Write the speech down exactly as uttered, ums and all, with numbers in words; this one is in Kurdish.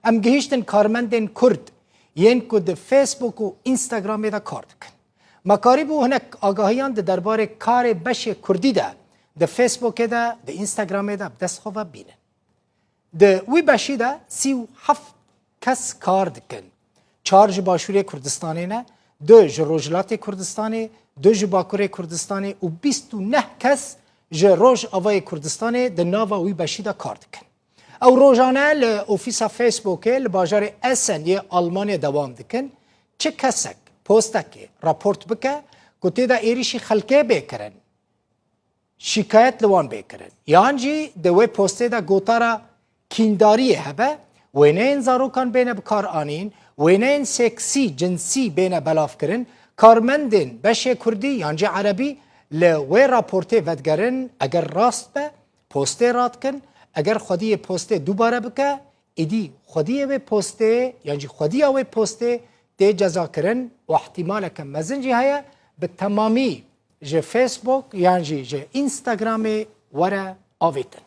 Em gihîştin karmendên Kurd yên ku di Facebook û Instagramê de kar dikin. Me karîbû hinek agahiyan di derbarê karê beşê Kurdî de di Facebookê de, di Instagramê de bi dest xwe ve bînin. Di wî beşî de sî û heft kes kar dikin. Çar ji Başûrê Kurdistanê ne, du ji Rojhilatê Kurdistanê, du ji Bakurê Kurdistanê û bîst û neh kes ji Rojavayê Kurdistanê di nava wî beşî de kar dikin. Ew rojane li ofîsa Facebookê li bajarê Essen yê Almanyê dewam dikin. Çi kesek postekê raport bike ku tê de êrîşî xelkê bê kirin, şikayet li wan bê kirin, yan jî di wê postê de gotara kîndariyê hebe, wêneyên zarokan bêne bikaranîn, wêneyên seksî, cinsî bêne belavkirin, karmendên beşê Kurdî yan jî Erebî li wê raportê vedigerin, eger rast be, postê radikin, eger xwediyê postê dubare bike, êdî xwediyê wê postê yan jî xwediya wê postê tê cezakirin û ihtimaleke mezin jî heye bi temamî ji Facebook yan jî ji Instagramê were avêtin.